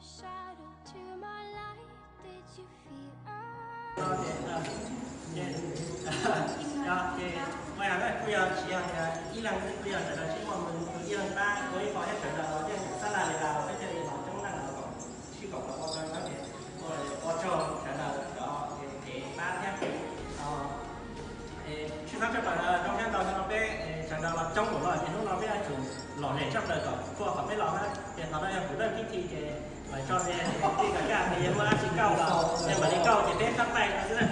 Shadow to my light, did you feel? Ces, ces, ces, ces, kuj yog tsis yog tias ib leeg xwb, kuj yog sawv daws sib muaj hmoo ib leeg pab ua ib qho thiab sawv daws los yeej xab laj li las los peb thiaj li los coob leej los kom sib koom kom ua tau nyob ces ua tsaug sawv daws cov kev pab thiab. Tshwj xeeb tshaj plaws zoo siab ntau no peb sawv daws los coob npaum no ces hnub no peb yuav tsum lom zem tshaj plaws kom txhua qhov peb los na. Ces qhov no yog kuv leej tib thi ces lawv tso me tij kom kaj me muaj dab tsi kauj los ces mam li kauj ces peb txhab nqaij no xwb na.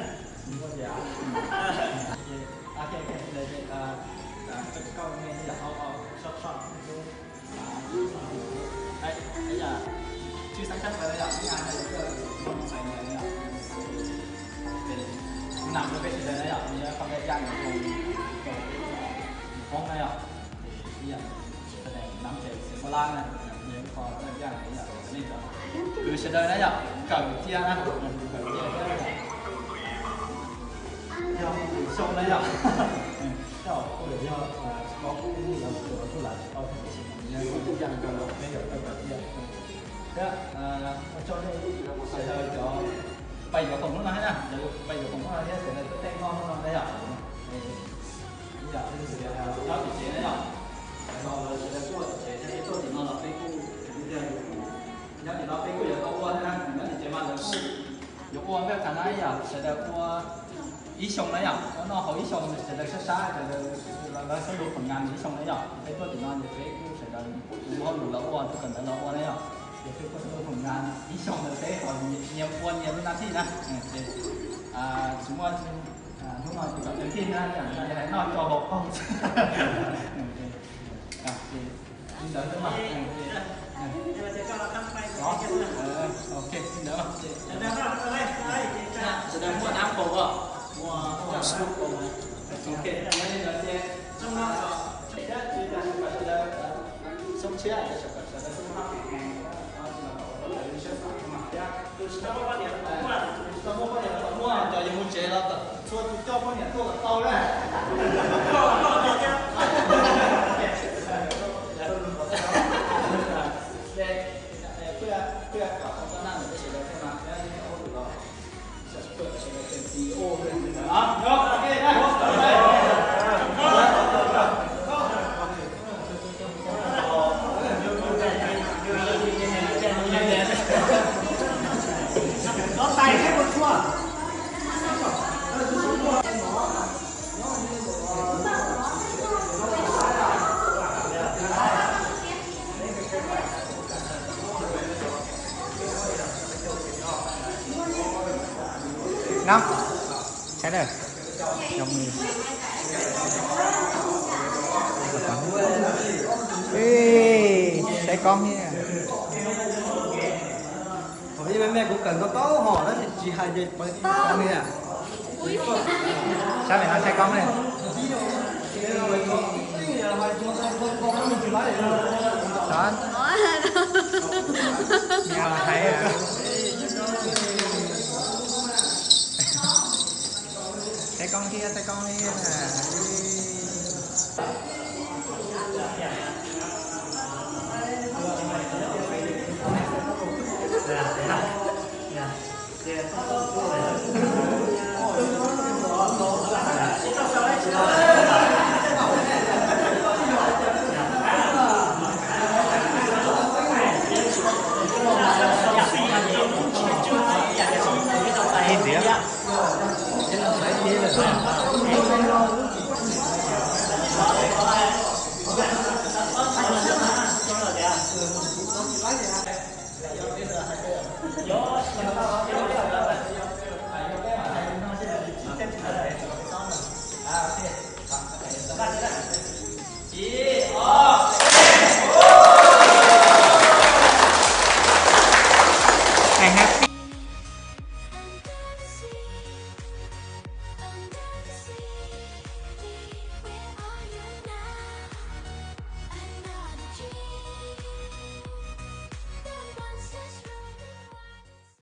Tshwj xeeb tshaj plaws yog hnub no yog kuv muaj ntxhais niam no yog, kuv nam rau peb sawv daws na yom, yog qhov ncaj ncees rau Hmoob na yom, ib yam nab ces xeev Pab Lab na, yog ib qho ncaj ncees yom, nej cov kwv sawv daws na yom, kawm cia na, kawm cia thiab yog xyoo na yom. Yog, yog, thiab, ua tsaug nej sawv daws cov pais yuav khoom hnub no thiab na, cov pais yuav khoom hnub no thiab sawv daws tuaj tej noj hnub no na yom. Ib yam li sawv daws nyob tim tsev na yom, los lawv sawv daws tuaj tim tsev thiab peb tuaj tim no los peb kuj nyob tim no peb kuj yuav tau ua thiab na, nyob tim tsev mas lawv kuj yuav ua npej qhov no ib yam sawv daws ua ib xyoos na yom, ua noj haus ib xyoos sawv daws sab sab sawv daws los xab lus khoom nas ib xyoos na yom, peb tuaj tim no ces peb kuj sawv daws ua hauj lwm los ua txog kawm ntawv los ua na yom, ces peb kuj xab lus khoom nas ib xyoos ntawd peb ho nyias ua nyias lub nab thij na. Tsis muaj, hnub no ces kom tes thij na, yam no yog hais noj tso haus qaug. Li ntawd xwb mas. Ok, li ntawd mas. Sawv daws muaj dab qau os, muaj dab qau. Ok, li ntawd ces zoo no, sawv daws xoob tshiab, sawv daws xoob hab, tus tsis tau muaj poj niam los muaj, tus tsis tau muaj poj niam los muaj, cov yuav mus tsev los txhua tus coj poj niam tuaj kom tau na. Nov, saib na, yog mus, saib koob thiab. Thaum ib me me kuv kawm tau tau hom tab sis tsis hais ces pawv tib tau li. Saib no saib koob ne. Saib koob thiab, saib koob thiab.